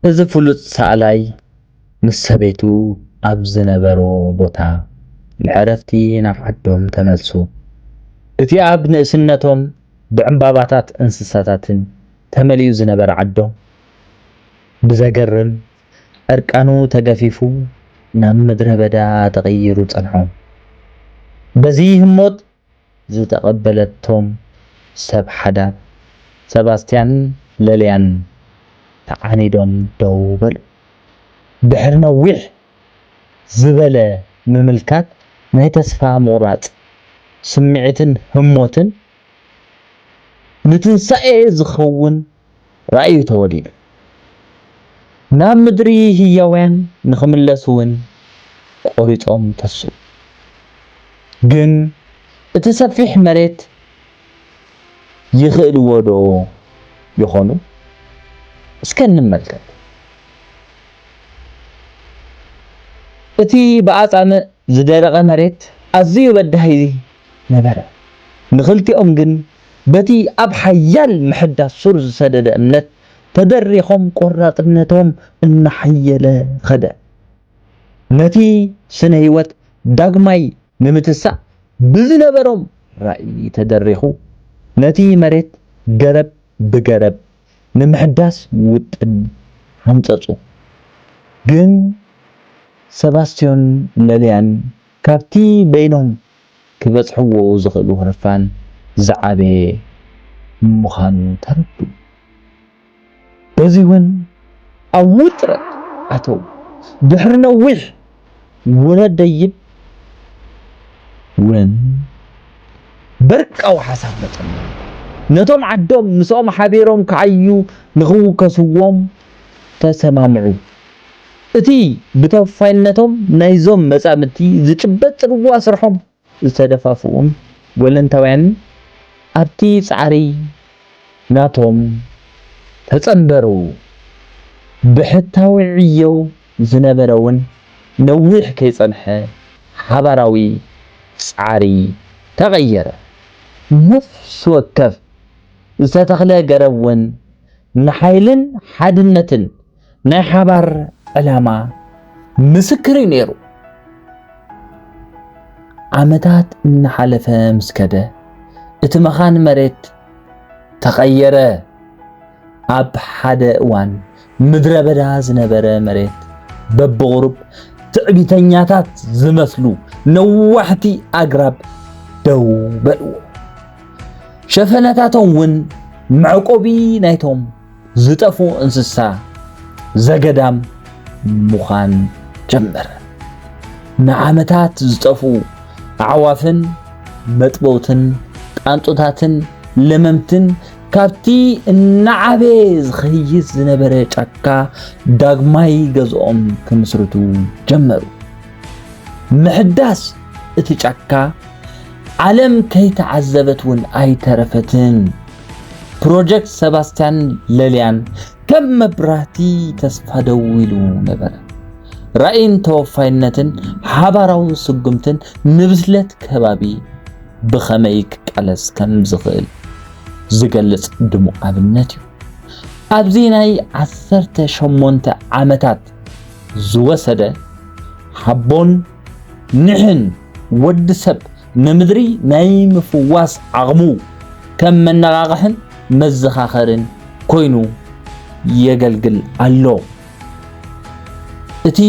እዚ ፍሉጥ ሰኣላይ ምስ ሰበይቱ ኣብ ዝነበሮ ቦታ ንዕረፍቲ ናብ ዓዶም ተመልሱ። እቲ ኣብ ንእስነቶም ብዕምባባታት እንስሳታትን ተመሊኡ ዝነበረ ዓዶም ብዘገርም ዕርቃኑ ተገፊፉ ናብ ምድረ በዳ ተቐይሩ ጸንሖም። በዚ ህሞት ዝተቐበለቶም ሰብ ሓዳር ሰባስቲያን ለልያን ተዓኒዶም ደው በሉ። ድሕሪ ነዊሕ ዝበለ ምምልካት ናይ ተስፋ ምቑራጽ ስምዒትን ህሞትን ንትንሳኤ ዝኸውን ራእዩ ተወሊዱ። ናብ ምድሪ ህያውያን ንኽምለሱ እውን ቆሪጾም ተስኡ። ግን እቲ ሰፊሕ መሬት ይኽእልዎ ዶ ይኾኑ? እስከ እንመልከት። እቲ ብኣጻምእ ዝደረቐ መሬት ኣዝዩ በዳሂ ነበረ። ንኽልቲኦም ግን በቲ ኣብ ሓያል ምሕዳስ ሱር ዝሰደደ እምነት ተደሪኾም ቆራጽነቶም እናሓየለ ኸደ። ነቲ ስነ ህይወት ዳግማይ ንምትሳእ ብዝነበሮም ራእይ ተደሪኹ ነቲ መሬት ገረብ ብገረብ ንምሕዳስ ውጥን ሓንጸጹ። ግን ሰባስትዮን ለልያን ካብቲ በይኖም ክበጽሕዎ ዝኽእሉ ህርፋን ዝዓበየ ምዃኑ ተረዱ። በዚ እውን ኣብ ውጥረት ኣተው። ድሕሪ ነዊሕ ውረድ ደይብ እውን በርቃዊ ሓሳብ መጸሎም። ነቶም ዓዶም ምስኦም ሓቢሮም ክዓዩ ንኽውከስዎም ተሰማምዑ። እቲ ብተወፋይነቶም ናይዞም መጻምድቲ ዝጭበጥ ጽልዋ ስርሖም ዝተደፋፍኡን ወለንታውያንን ኣብቲ ጻዕሪ ናቶም ተጸንበሩ። ብሕታዊ ዕዮ ዝነበረ እውን ነዊሕ ከይጸንሐ ሓባራዊ ጻዕሪ ተቐየረ። ነፍሲ ወከፍ ዝተተኽለ ገረብ እውን ንሓይልን ሓድነትን ናይ ሓባር ዕላማ ምስክር እዩ ነይሩ። ዓመታት እናሓለፈ ምስ ከደ፣ እቲ መኻን መሬት ተቐየረ። ኣብ ሓደ እዋን ምድረ በዳ ዝነበረ መሬት በብቑሩብ ትዕቢተኛታት ዝመስሉ ነዋሕቲ ኣግራብ ደው በልዎ። ሸፈነታቶም እውን መዕቆቢ ናይቶም ዝጠፍኡ እንስሳ ዘገዳም ምዃን ጀመረ። ንዓመታት ዝጠፍኡ ኣዕዋፍን መጥበውትን ጣንጡታትን ለመምትን ካብቲ እናዓበየ ዝኸይድ ዝነበረ ጫካ ዳግማይ ገዝኦም ክምስርቱ ጀመሩ። ምሕዳስ እቲ ጫካ ዓለም ከይተዓዘበት እውን ኣይተረፈትን። ፕሮጀክት ሰባስቲያን ለልያን ከም መብራህቲ ተስፋ ደው ኢሉ ነበረ። ራእይን ተወፋይነትን ሓባራዊ ስጉምትን ንብስለት ከባቢ ብኸመይ ክቃለስ ከም ዝኽእል ዝገልጽ ድሙቕ ኣብነት እዩ። ኣብዚ ናይ ዓሰርተ ሸሞንተ ዓመታት ዝወሰደ ሓቦን ኒሕን ወዲ ሰብ ንምድሪ ናይ ምፍዋስ ዓቕሙ ከም መነቓቕሕን መዘኻኸርን ኮይኑ የገልግል ኣሎ። እቲ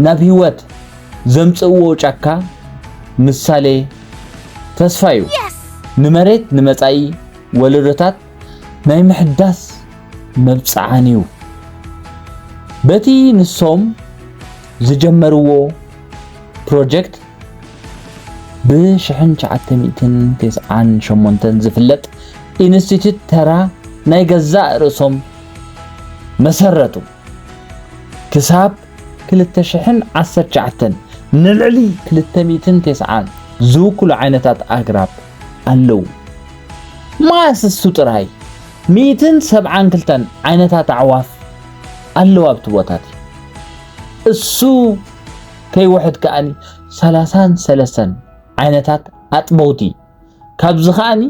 ናብ ህይወት ዘምጽእዎ ጫካ ምሳሌ ተስፋ እዩ። ንመሬት ንመጻኢ ወለዶታት ናይ ምሕዳስ መብጽዓን እዩ። በቲ ንሶም ዝጀመርዎ ፕሮጀክት ብ ሽሕን ትሽዓተ ሚእትን ተስዓን ሸሞንተን ዝፍለጥ ኢንስቲትዩት ተራ ናይ ገዛእ ርእሶም መሰረቱ። ክሳብ ክልተ ሽሕን ዓሰርተ ትሽዓተን ንልዕሊ ክልተ ሚእትን ተስዓን ዝውክሉ ዓይነታት ኣግራብ ኣለዉ። መዓስ እሱ ጥራይ ሚእትን ሰብዓን ክልተን ዓይነታት ኣዕዋፍ ኣለዉ ኣብቲ ቦታ እቲ። እሱ ከይውሕድ ከኣኒ ሰላሳን ሰለስተን ዓይነታት ኣጥበውቲ፣ ካብዚ ከኣኒ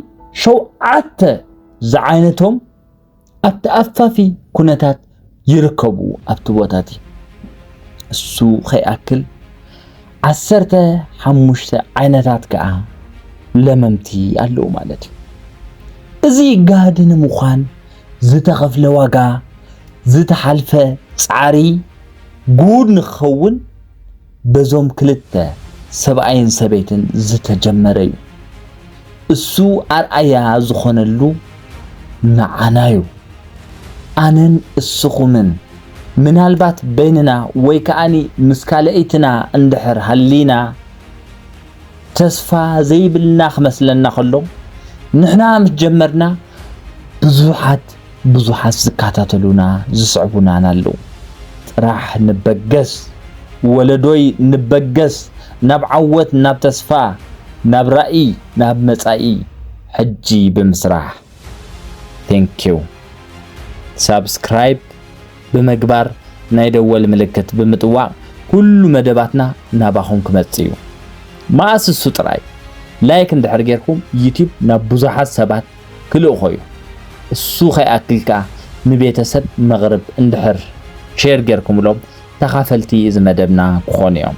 ሸውዓተ ዝዓይነቶም ኣብ ተኣፋፊ ኩነታት ይርከቡ ኣብቲ ቦታ እቲ። እሱ ከይኣክል ዓሰርተ ሓሙሽተ ዓይነታት ከኣ ለመምቲ ኣለዉ ማለት እዩ። እዚ ጋህዲ ንምዃን ዝተኸፍለ ዋጋ፣ ዝተሓልፈ ጻዕሪ ጉድ ንክኸውን በዞም ክልተ ሰብኣይን ሰበይትን ዝተጀመረ እዩ። እሱ ኣርኣያ ዝኾነሉ ንዓና እዩ። ኣነን እስኹምን ምናልባት በይንና ወይ ከኣኒ ምስ ካልኣይትና እንድሕር ሃሊና ተስፋ ዘይብልና ክመስለና ከሎ ንሕና ምስ ጀመርና ብዙሓት ብዙሓት ዝከታተሉና ዝስዕቡናን ኣለዉ። ጥራሕ ንበገስ ወለዶይ ንበገስ ናብ ዓወት ናብ ተስፋ ናብ ራእይ ናብ መጻኢ ሕጂ ብምስራሕ። Thank you። ሳብስክራይብ ብምግባር ናይ ደወል ምልክት ብምጥዋቕ ኩሉ መደባትና ናባኹም ክመጽእ እዩ። መኣስ እሱ ጥራይ ላይክ እንድሕር ጌርኩም ዩቲዩብ ናብ ብዙሓት ሰባት ክልእኾ እዩ። እሱ ከይኣክል ከኣ ንቤተሰብ መቕርብ እንድሕር ሼር ጌርኩምሎም ተኻፈልቲ እዚ መደብና ክኾኑ እዮም።